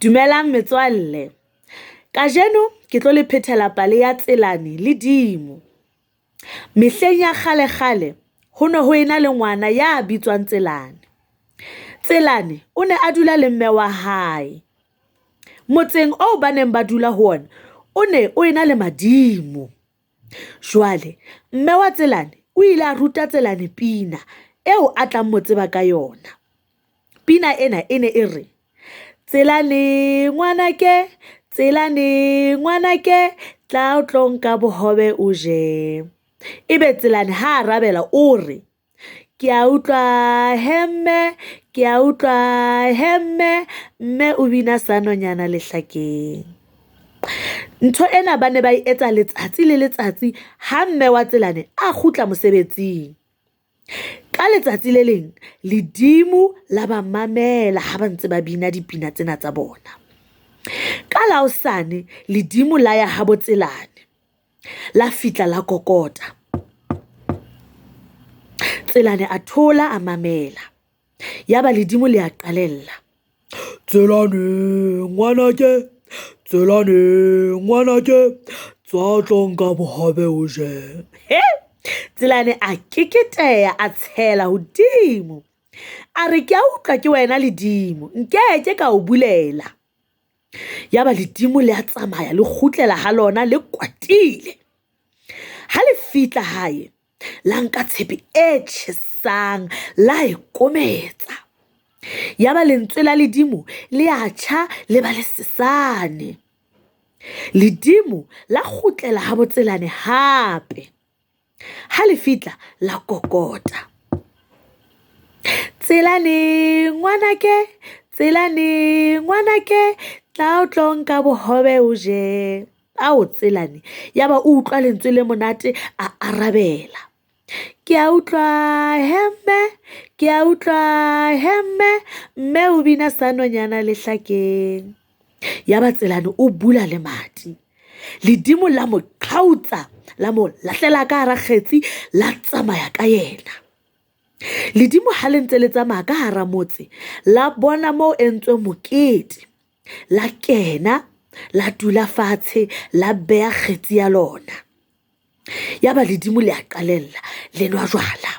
Dumelang metswalle, kajeno ke tlo le phethela pale ya Tselane le dimo. Mehleng ya kgale kgale ho no ho ena le ngwana ya bitswang Tselane. Tselane o ne a dula le mme wa hae, motseng oo ba neng ba dula ho ona, o ne o ena le madimo. Jwale mme wa Tselane o ile a ruta Tselane pina eo a tlang mo tseba ka yona. Pina ena e ne e re, Tselane ngwanake, Tselane ngwanake, tla o tlo nka bohobe o je. Ebe Tselane ha arabela o re, kea utlwa hee mme, kea utlwa hee mme, mme o bina sa nonyana lehlakeng. Ntho ena ba ne ba e etsa letsatsi le letsatsi ha mme wa Tselane a kgutla mosebetsing. Ka letsatsi le leng ledimo la ba mamela ha ba ntse ba bina dipina tsena tsa bona. Ka la hosane ledimo la ya habo Tselane, la fihla la kokota. Tselane a thola a mamela, ya ba ledimo le a qalella, Tselane ngwanake, Tselane ngwanake, tswa o tlo nka bohobe o je. Tselane a keketeha a tshela hodimo, a re ke ya utlwa ke wena ledimo, nkeke ka o bulela. Ya ba ledimo le a tsamaya le kgutlela ha lona le kwatile. Ha le fihla hae, la nka tshepe e tjhesang, la e kometsa. Ya ba lentswe la ledimo le ya tjha, le ba lesesane. Ledimo la kgutlela habo Tselane hape, ha le fihla la kokota. Tselane ngwanake, Tselane ngwanake, tla o tlo nka bohobe o je. Ao Tselane, ya ba o utlwa lentswe le monate a arabela, ke ya utlwa hee mme, ke ya utlwa hee mme, mme o bina sa nonyana lehlakeng. Ya ba Tselane o bula lemati, ledimo la mo qhautsa, la mo lahlela ka hara kgetsi, la tsamaya ka yena. Ledimo ha le ntse le tsamaya ka hara motse, la bona moo entsweng mokete, la kena, la dula fatshe, la beha kgetsi ya lona. Ya ba ledimo le a qalella le nwa jwala,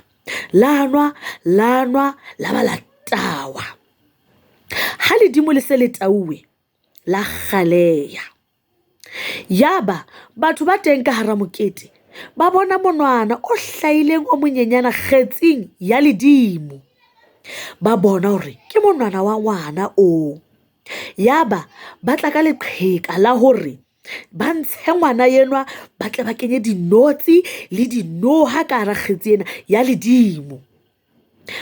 la nwa, la nwa, la ba la tawa. Ha ledimo le se le tauwe, la kgaleha. Ya ba batho ba teng ka hara mokete, ba bona monwana o hlahileng o monyenyana kgetsing ya ledimo. Ba bona hore ke monwana wa ngwana oo. Ya ba ba tla ka leqheka la hore ba ntshe ngwana enwa, ba tle ba kenye dinotshi le dinoha ka hara kgetsi ena ya ledimo.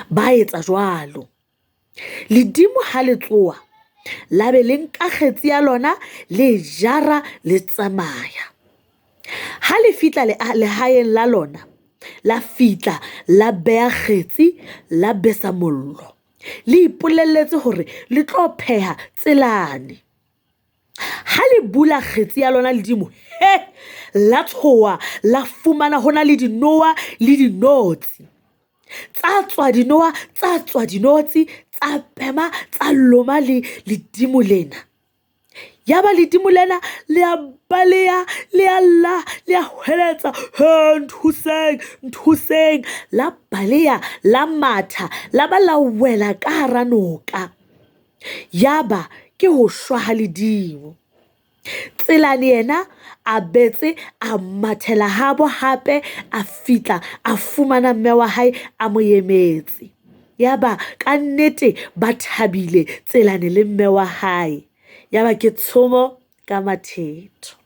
Ba etsa jwalo, ledimo ha le tsoha la be le nka kgetsi ya lona, le e jara le tsamaya. Ha le fihla lehaeng la lona, la fihla la beha kgetsi, la besa mollo, le ipolelletse hore le tlo pheha Tselane. Ha le bula kgetsi ya lona ledimo, he, la tshoha la fumana ho na le dinoha le dinotshi. Tsa tswa dinoha, tsa tswa dinotshi, tsa phema, tsa loma le ledimo lena. Ya ba ledimo lena le a baleha, le a lla, le a hweletsa hee nthuseng, nthuseng. La baleha, la matha, la ba la wela ka hara noka. Ya ba ke ho shwa ha ledimo. Tselane yena a betse a mathela habo hape, a fihla a fumana mme wa hae a mo emetse. Ya ba kannete ba thabile Tselane le mme wa hae, ya ba ke tshomo ka mathetho.